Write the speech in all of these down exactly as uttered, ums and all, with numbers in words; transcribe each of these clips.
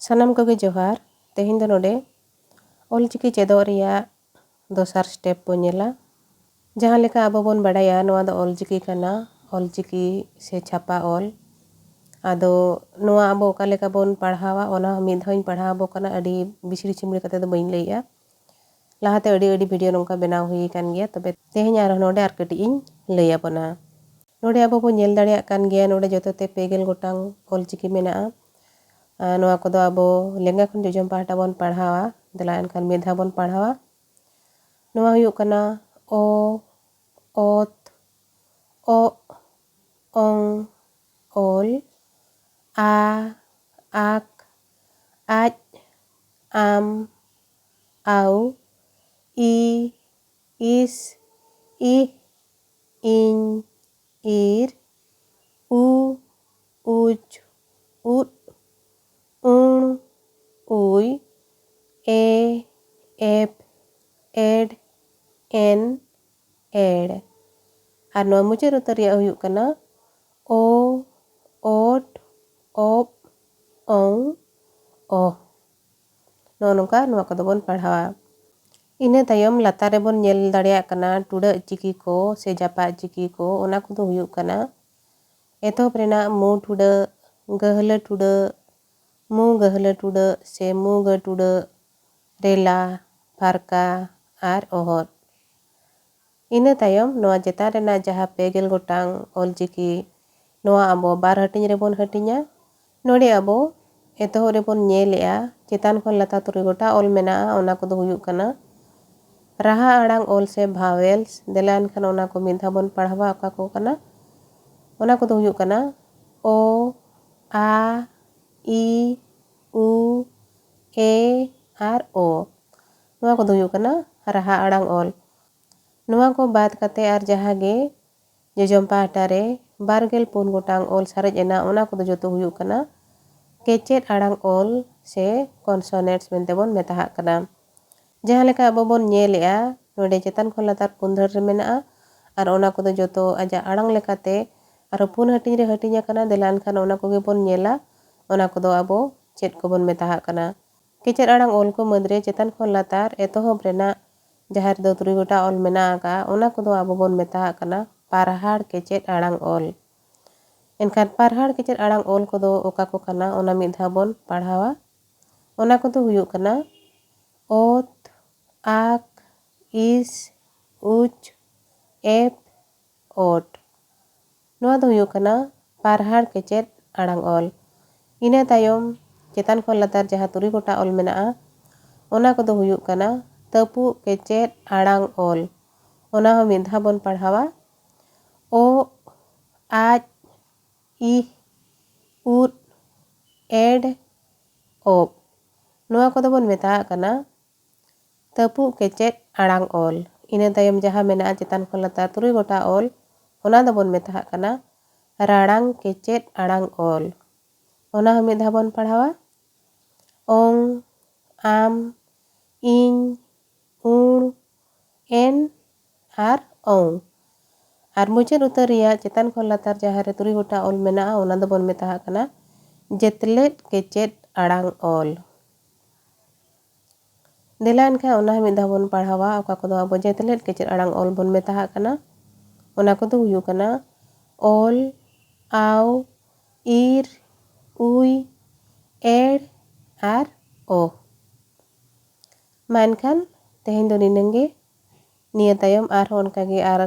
ᱥᱟᱱᱟᱢ ᱠᱚᱜᱮ ᱡᱚᱦᱟᱨ᱾ ᱛᱮᱦᱮᱧ ᱫᱚ ᱱᱚᱰᱮ ᱚᱞᱪᱤᱠᱤ ᱪᱮᱫᱚᱜ ᱨᱮᱭᱟᱜ ᱫᱚᱥᱟᱨ step ᱵᱚᱱ ᱧᱮᱞᱟ᱾ ᱡᱟᱦᱟᱸ ᱞᱮᱠᱟ ᱟᱵᱚ ᱵᱚᱱ ᱵᱟᱲᱟᱭᱟ, ᱱᱚᱣᱟ ᱫᱚ ᱚᱞᱪᱤᱠᱤ ᱠᱟᱱᱟ᱾ ᱚᱞᱪᱤᱠᱤ ᱥᱮ ᱪᱷᱟᱯᱟ ᱚᱞ᱾ ᱟᱫᱚ ᱱᱚᱣᱟ ᱟᱵᱚ ᱚᱠᱟ ᱞᱮᱠᱟ ᱵᱚᱱ ᱯᱟᱲᱦᱟᱣᱟ, ᱚᱱᱟ ᱦᱚᱸ ᱢᱤᱫ ᱫᱷᱟᱣ ᱤᱧ ᱯᱟᱲᱦᱟᱣ ᱟᱵᱚ ᱠᱟᱱᱟ᱾ ᱟᱹᱰᱤ ᱵᱤᱥᱲᱤ ᱪᱷᱤᱢᱲᱤ ᱠᱟᱛᱮ ᱫᱚ ᱵᱟᱹᱧ ᱞᱟᱹᱭᱮᱜᱼᱟ᱾ ᱞᱟᱦᱟᱛᱮ ᱟᱹᱰᱤ ᱟᱹᱰᱤ video ᱱᱚᱝᱠᱟ ᱵᱮᱱᱟᱣ ᱦᱩᱭ ᱟᱠᱟᱱ ᱜᱮᱭᱟ, ᱛᱚᱵᱮ ᱛᱮᱦᱮᱧ ᱟᱨᱦᱚᱸ ᱱᱚᱰᱮ ᱟᱨ ᱠᱟᱹᱴᱤᱡ ᱤᱧ ᱞᱟᱹᱭ ᱟᱵᱚᱱᱟ᱾ ᱱᱚᱰᱮ ᱟᱵᱚ ᱵᱚᱱ ᱧᱮᱞ ᱫᱟᱲᱮᱭᱟᱜ ᱠᱟᱱ ᱜᱮᱭᱟ, ᱱᱚᱰᱮ ᱡᱚᱛᱚ ᱛᱮ ᱯᱮ ᱜᱮᱞ ᱜᱚᱴᱟᱝ ᱚᱞᱪᱤᱠᱤ ᱢᱮᱱᱟᱜᱼᱟ᱾ ᱟᱨ ᱱᱚᱣᱟ ᱠᱚᱫᱚ ᱟᱵᱚ ᱞᱮᱸᱜᱟ ᱠᱷᱚᱱ ᱡᱚᱡᱚᱢ ᱯᱟᱦᱴᱟ ᱵᱚᱱ ᱯᱟᱲᱦᱟᱣᱟ᱾ ᱫᱮᱞᱟ ᱮᱱᱠᱷᱟᱱ ᱢᱤᱫ ᱫᱷᱟᱣ ᱵᱚᱱ ᱯᱟᱲᱦᱟᱣᱟ᱾ ᱱᱚᱣᱟ ᱦᱩᱭᱩᱜ ᱠᱟᱱᱟ ᱚ, ᱚᱛ, ᱚᱜ, ᱚᱝ, ᱚᱞ, ᱟ, ᱟᱠ, ᱟᱡ, ᱟᱢ, ᱟᱣ, ᱤ, ᱤᱥ, ᱤᱦ, ᱤᱧ, ᱤᱨ, ᱩ, ᱩᱪ, ᱩᱫ, ᱩᱬ, ᱩᱭ, ᱮ, ᱮᱯ, ᱮᱰ, ᱮᱱ, ᱮᱲ᱾ ᱟᱨ ᱱᱚᱣᱟ ᱢᱩᱪᱟᱹᱫ ᱩᱛᱟᱹᱨ ᱨᱮᱭᱟᱜ ᱦᱩᱭᱩᱜ ᱠᱟᱱᱟ ᱚ, ᱚᱴ, ᱚᱯ, ᱚᱝ, ᱚᱦ᱾ ᱱᱚᱜᱼᱚ ᱱᱚᱝᱠᱟ ᱱᱚᱣᱟ ᱠᱚᱫᱚ ᱵᱚᱱ ᱯᱟᱲᱦᱟᱣᱟ᱾ ᱤᱱᱟᱹ ᱛᱟᱭᱚᱢ ᱞᱟᱛᱟᱨ ᱨᱮᱵᱚᱱ ᱧᱮᱞ ᱫᱟᱲᱮᱭᱟᱜ ᱠᱟᱱᱟ ᱴᱩᱰᱟᱹᱜ ᱪᱤᱠᱤ ᱠᱚ ᱥᱮ ᱡᱟᱯᱟᱜ ᱪᱤᱠᱤ ᱠᱚ, ᱚᱱᱟ ᱠᱚᱫᱚ ᱦᱩᱭᱩᱜ ᱠᱟᱱᱟ ᱮᱛᱚᱦᱚᱵ ᱨᱮᱱᱟᱜ ᱢᱩ ᱴᱩᱰᱟᱹᱜ, ᱜᱟᱹᱦᱞᱟᱹ ᱴᱩᱰᱟᱹᱜ, ᱢᱩ ᱜᱟᱹᱦᱞᱟᱹ ᱴᱩᱰᱟᱹᱜ ᱥᱮ ᱢᱩ ᱜᱟᱹ ᱴᱩᱰᱟᱹᱜ, ᱨᱮᱞᱟ, ᱯᱷᱟᱨᱠᱟ ᱟᱨ ᱚᱦᱚᱫ᱾ ᱤᱱᱟᱹ ᱛᱟᱭᱚᱢ ᱱᱚᱣᱟ ᱪᱮᱛᱟᱱ ᱨᱮᱱᱟᱜ ᱡᱟᱦᱟᱸ ᱯᱮ ᱜᱮᱞ ᱜᱚᱴᱟᱝ ᱚᱞᱪᱤᱠᱤ, ᱱᱚᱣᱟ ᱟᱵᱚ ᱵᱟᱨ ᱦᱟᱹᱴᱤᱧ ᱨᱮᱵᱚᱱ ᱦᱟᱹᱴᱤᱧᱟ᱾ ᱱᱚᱰᱮ ᱟᱵᱚ ᱮᱛᱚᱦᱚᱵ ᱨᱮᱵᱚᱱ ᱧᱮᱞᱮᱜᱼᱟ, ᱪᱮᱛᱟᱱ ᱠᱷᱚᱱ ᱞᱟᱛᱟᱨ ᱛᱩᱨᱩᱭ ᱜᱚᱴᱟᱝ ᱚᱞ ᱢᱮᱱᱟᱜᱼᱟ, ᱚᱱᱟ ᱠᱚᱫᱚ ᱦᱩᱭᱩᱜ ᱠᱟᱱᱟ ᱨᱟᱦᱟ ᱟᱲᱟᱝ ᱚᱞ ᱥᱮ vowels᱾ ᱫᱮᱞᱟ ᱮᱱᱠᱷᱟᱱ ᱚᱱᱟ ᱠᱚ ᱢᱤᱫ ᱫᱷᱟᱣ ᱵᱚᱱ ᱯᱟᱲᱦᱟᱣᱟ, ᱚᱠᱟ ᱠᱚ ᱠᱟᱱᱟ? ᱚᱱᱟ ᱠᱚᱫᱚ ᱦᱩᱭᱩᱜ ᱠᱟᱱᱟ ᱚ, ᱟ, ᱤ, ᱩ, ᱮ ᱟᱨ ᱚ᱾ ᱱᱚᱣᱟ ᱠᱚᱫᱚ ᱦᱩᱭᱩᱜ ᱠᱟᱱᱟ ᱨᱟᱦᱟ ᱟᱲᱟᱝ ᱚᱞ᱾ ᱱᱚᱣᱟ ᱠᱚ ᱵᱟᱫ ᱠᱟᱛᱮ ᱟᱨ ᱡᱟᱦᱟᱸ ᱜᱮ ᱡᱚᱡᱚᱢ ᱯᱟᱦᱴᱟ ᱨᱮ ᱵᱟᱨ ᱜᱮᱞ ᱯᱩᱱ ᱜᱚᱴᱟᱝ ᱚᱞ ᱥᱟᱨᱮᱡ ᱮᱱᱟ, ᱚᱱᱟ ᱠᱚᱫᱚ ᱡᱚᱛᱚ ᱦᱩᱭᱩᱜ ᱠᱟᱱᱟ ᱠᱮᱪᱮᱫ ᱟᱲᱟᱝ ᱚᱞ ᱥᱮ consonants ᱢᱮᱱᱛᱮ ᱵᱚᱱ ᱢᱮᱛᱟᱜ ᱠᱟᱱᱟ᱾ ᱡᱟᱦᱟᱸ ᱞᱮᱠᱟ ᱟᱵᱚ ᱵᱚᱱ ᱧᱮᱞᱮᱜᱼᱟ, ᱱᱚᱰᱮ ᱪᱮᱛᱟᱱ ᱠᱷᱚᱱ ᱞᱟᱛᱟᱨ ᱯᱩᱱ ᱫᱷᱟᱹᱨ ᱨᱮ ᱢᱮᱱᱟᱜᱼᱟ ᱟᱨ ᱚᱱᱟ ᱠᱚᱫᱚ ᱡᱚᱛᱚ ᱟᱡᱟᱜ ᱟᱲᱟᱝ ᱞᱮᱠᱟᱛᱮ ᱟᱨᱦᱚᱸ ᱯᱩᱱ ᱦᱟᱹᱴᱤᱧ ᱨᱮ ᱦᱟᱹᱴᱤᱧ ᱟᱠᱟᱱᱟ᱾ ᱫᱮᱞᱟ ᱮᱱᱠᱷᱟᱱ ᱚᱱᱟ ᱠᱚᱜᱮ ᱵᱚᱱ ᱧᱮᱞᱟ, ᱚᱱᱟ ᱠᱚᱫᱚ ᱟᱵᱚ ᱪᱮᱫ ᱠᱚᱵᱚᱱ ᱢᱮᱛᱟᱦᱟᱜ ᱠᱟᱱᱟ? ᱠᱮᱪᱮᱫ ᱟᱲᱟᱝ ᱚᱞ ᱠᱚ ᱢᱩᱫᱽᱨᱮ ᱪᱮᱛᱟᱱ ᱠᱷᱚᱱ ᱞᱟᱛᱟᱨ ᱮᱛᱚᱦᱚᱵ ᱨᱮᱱᱟᱜ ᱡᱟᱦᱟᱸ ᱨᱮᱫᱚ ᱛᱩᱨᱩᱭ ᱜᱚᱴᱟᱝ ᱚᱞ ᱢᱮᱱᱟᱜ ᱟᱠᱟᱫᱼᱟ, ᱚᱱᱟ ᱠᱚᱫᱚ ᱟᱵᱚ ᱵᱚᱱ ᱢᱮᱛᱟᱦᱟᱜ ᱠᱟᱱᱟ ᱯᱟᱨᱦᱟᱲ ᱠᱮᱪᱮᱫ ᱟᱲᱟᱝ ᱚᱞ᱾ ᱮᱱᱠᱷᱟᱱ ᱯᱟᱨᱦᱟᱲ ᱠᱮᱪᱮᱫ ᱟᱲᱟᱝ ᱚᱞ ᱠᱚᱫᱚ ᱚᱠᱟ ᱠᱚ ᱠᱟᱱᱟ, ᱚᱱᱟ ᱢᱤᱫ ᱫᱷᱟᱣ ᱵᱚᱱ ᱯᱟᱲᱦᱟᱣᱟ᱾ ᱚᱱᱟ ᱠᱚᱫᱚ ᱦᱩᱭᱩᱜ ᱠᱟᱱᱟ ᱚᱛ, ᱟᱠ, ᱤᱥ, ᱩᱪ, ᱮᱯ, ᱚᱴ᱾ ᱱᱚᱣᱟ ᱫᱚ ᱦᱩᱭᱩᱜ ᱠᱟᱱᱟ ᱯᱟᱨᱦᱟᱲ ᱠᱮᱪᱮᱫ ᱟᱲᱟᱝ ᱚᱞ᱾ ᱤᱱᱟᱹ ᱛᱟᱭᱚᱢ ᱪᱮᱛᱟᱱ ᱠᱷᱚᱱ ᱞᱟᱛᱟᱨ ᱡᱟᱦᱟᱸ ᱛᱩᱨᱩᱭ ᱜᱚᱴᱟᱝ ᱚᱞ ᱢᱮᱱᱟᱜᱼᱟ, ᱚᱱᱟ ᱠᱚᱫᱚ ᱦᱩᱭᱩᱜ ᱠᱟᱱᱟ ᱛᱟᱹᱯᱩᱜ ᱠᱮᱪᱮᱫ ᱟᱲᱟᱝ ᱚᱞ᱾ ᱚᱱᱟ ᱦᱚᱸ ᱢᱤᱫ ᱫᱷᱟᱣ ᱵᱚᱱ ᱯᱟᱲᱦᱟᱣᱟ᱾ ᱚᱜ, ᱟᱡ, ᱤᱦ, ᱩᱫ, ᱮᱰ, ᱚᱵ᱾ ᱱᱚᱣᱟ ᱠᱚᱫᱚ ᱵᱚᱱ ᱢᱮᱛᱟᱜ ᱠᱟᱱᱟ ᱛᱟᱹᱯᱩᱜ ᱠᱮᱪᱮᱫ ᱟᱲᱟᱝ ᱚᱞ᱾ ᱤᱱᱟᱹ ᱛᱟᱭᱚᱢ ᱡᱟᱦᱟᱸ ᱢᱮᱱᱟᱜᱼᱟ ᱪᱮᱛᱟᱱ ᱠᱷᱚᱱ ᱞᱟᱛᱟᱨ ᱛᱩᱨᱩᱭ ᱜᱚᱴᱟᱝ ᱚᱞ, ᱚᱱᱟ ᱫᱚᱵᱚᱱ ᱢᱮᱛᱟᱜ ᱠᱟᱱᱟ ᱨᱟᱲᱟᱝ ᱠᱮᱪᱮᱫ ᱟᱲᱟᱝ ᱚᱞ᱾ ᱚᱱᱟ ᱦᱚᱸ ᱢᱤᱫ ᱫᱷᱟᱣ ᱵᱚᱱ ᱯᱟᱲᱦᱟᱣᱟ᱾ ᱚᱝ, ᱟᱢ, ᱤᱧ, ᱩᱬ, ᱮᱱ ᱟᱨ ᱚᱝ᱾ ᱟᱨ ᱢᱩᱪᱟᱹᱫ ᱩᱛᱟᱹᱨ ᱨᱮᱭᱟᱜ ᱪᱮᱛᱟᱱ ᱠᱷᱚᱱ ᱞᱟᱛᱟᱨ ᱡᱟᱦᱟᱸ ᱨᱮ ᱛᱩᱨᱩᱭ ᱜᱚᱴᱟᱝ ᱚᱞ ᱢᱮᱱᱟᱜᱼᱟ, ᱚᱱᱟ ᱫᱚᱵᱚᱱ ᱢᱮᱛᱟᱜ ᱠᱟᱱᱟ ᱡᱮᱛᱞᱮᱫ ᱠᱮᱪᱮᱫ ᱟᱲᱟᱝ ᱚᱞ᱾ ᱫᱮᱞᱟ ᱮᱱᱠᱷᱟᱱ ᱚᱱᱟ ᱦᱚᱸ ᱢᱤᱫ ᱫᱷᱟᱣ ᱵᱚᱱ ᱯᱟᱲᱦᱟᱣᱟ, ᱚᱠᱟ ᱠᱚᱫᱚ ᱟᱵᱚ ᱡᱮᱛᱞᱮᱫ ᱠᱮᱪᱮᱫ ᱟᱲᱟᱝ ᱚᱞ ᱵᱚᱱ ᱢᱮᱛᱟᱜ ᱠᱟᱱᱟ᱾ ᱚᱱᱟ ᱠᱚᱫᱚ ᱦᱩᱭᱩᱜ ᱠᱟᱱᱟ ᱚᱞ, ᱟᱣ, ᱤᱨ, ᱩᱭ, ᱮᱲ ᱟᱨ ᱚ᱾ ᱢᱟ ᱮᱱᱠᱷᱟᱱ ᱛᱮᱦᱮᱧ ᱫᱚ ᱱᱤᱱᱟᱹᱝ ᱜᱮ᱾ ᱱᱤᱭᱟᱹ ᱛᱟᱭᱚᱢ ᱟᱨᱦᱚᱸ ᱚᱱᱠᱟᱜᱮ ᱟᱨ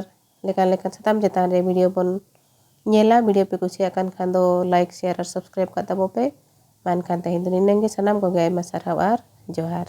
ᱞᱮᱠᱟᱱ ᱞᱮᱠᱟᱱ ᱥᱟᱛᱟᱢ ᱪᱮᱛᱟᱱ ᱨᱮ ᱵᱷᱤᱰᱤᱭᱳ ᱵᱚᱱ ᱧᱮᱞᱟ᱾ ᱵᱷᱤᱰᱤᱭᱳ ᱯᱮ ᱠᱩᱥᱤᱭᱟᱜ ᱠᱟᱱ ᱠᱷᱟᱱ ᱫᱚ ᱞᱟᱭᱤᱠ, ᱥᱮᱭᱟᱨ ᱟᱨ ᱥᱟᱵᱥᱠᱨᱟᱭᱤᱵ ᱠᱟᱜ ᱛᱟᱵᱚ ᱯᱮ᱾ ᱢᱟ ᱮᱱᱠᱷᱟᱱ ᱛᱮᱦᱮᱧ ᱫᱚ ᱱᱤᱱᱟᱹᱝ ᱜᱮ᱾ ᱥᱟᱱᱟᱢ ᱠᱚᱜᱮ ᱟᱭᱢᱟ ᱥᱟᱨᱦᱟᱣ ᱟᱨ ᱡᱚᱦᱟᱨ᱾